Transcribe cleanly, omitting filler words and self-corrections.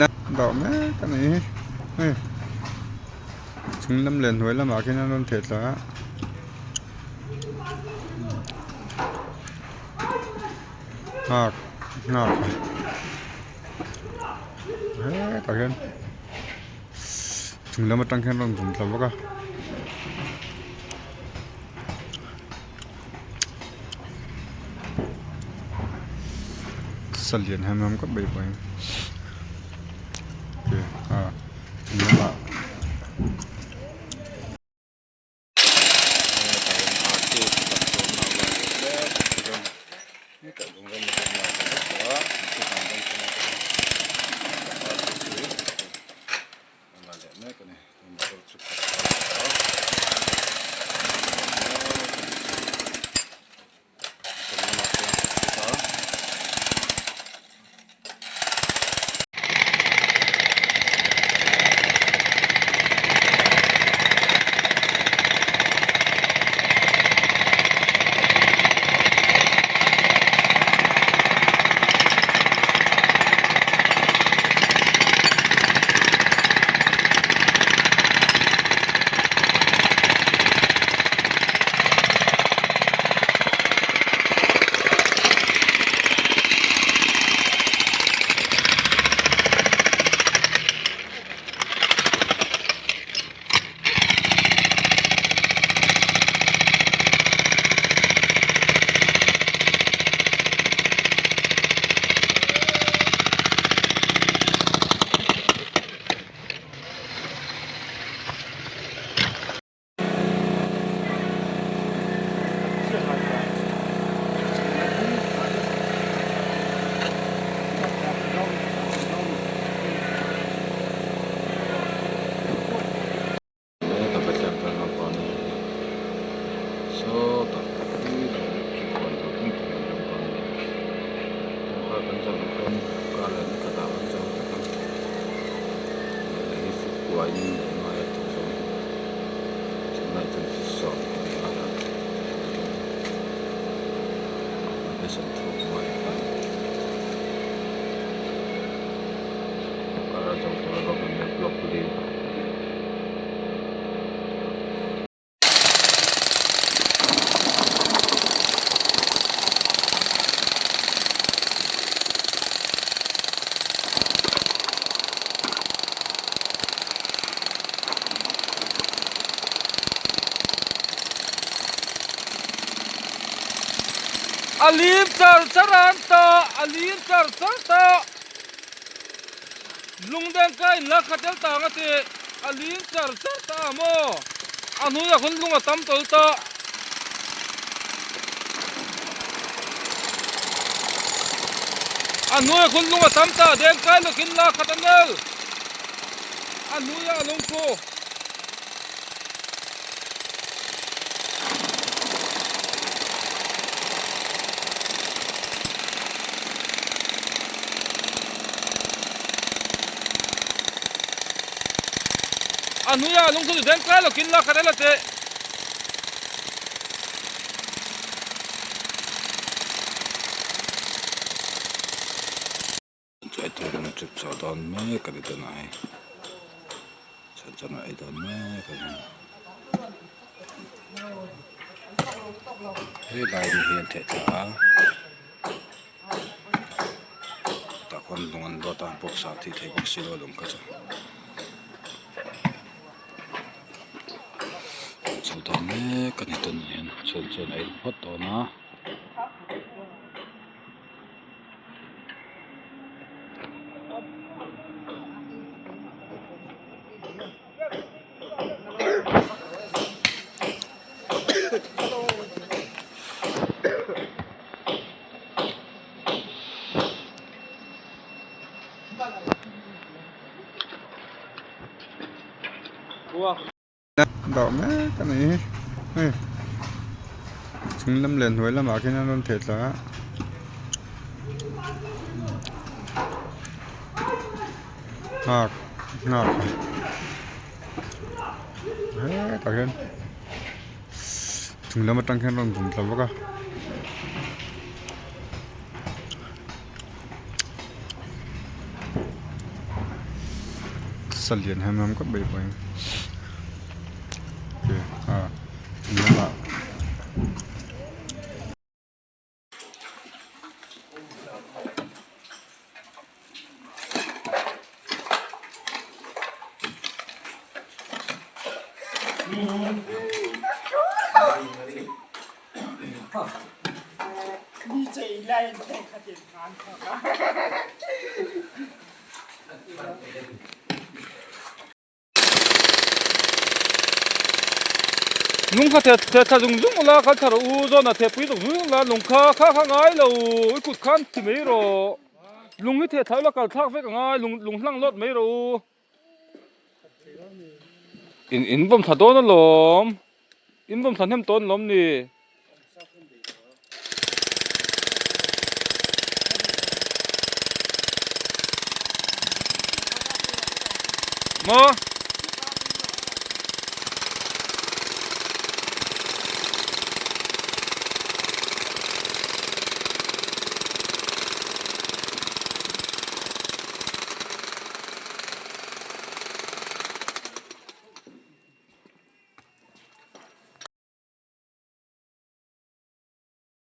Dawh mek a ni hei chung lam leh hnuai lamah khian an rawn theh thla a nghak nghak hetah hian chung lam atang khian an rawn vawm thla bawk a. Salian hem hem khawp mai pawh hi a chung lamah. A lim char char an ta a lim char char ta lungdeng ka in la khat el tang a ti a lim char char ta a maw a hnuaiah khawn lung a tam tawl ta. A hnuaiah khawn lung a tam ta deng kai lawkin la khat a nel a hnuaiah a lungphu. A hnuaiah a lungthu chu deng kai lawkin la khat ela teh. Chu ei tur an trip chhuah dawn mek a ni tunah hi chhan chuan a ei dawn mek a ni helai mi hi an theh thla a tah khuan lung an dawt a box ah a tih theih bawk si lo a lung kha chu chho dawn mek a ni tunah hian chhun chuan a ei phawt dawn a. Dawh mek a ni hei chung lam leh hnuai lamah khian an rawn theh thla a nghak nghak hetah hian chung lam atang khian rawn vawm thla bawk a. Nasa lian hem hem khawp mai pawh hi a chung lamah. Lung kha the the thla zung zung ula kal thla rawh u zawn a the pui zung zung ula lung kha kha kha ngai lo i kut khan ti mai rawh lung hi the thla ula kal thlak vek a ngai lung lung hlang lawt mai rawh u in in vawm thla dawn alawm in vawm thla hnem tawn lawm ni. Maw.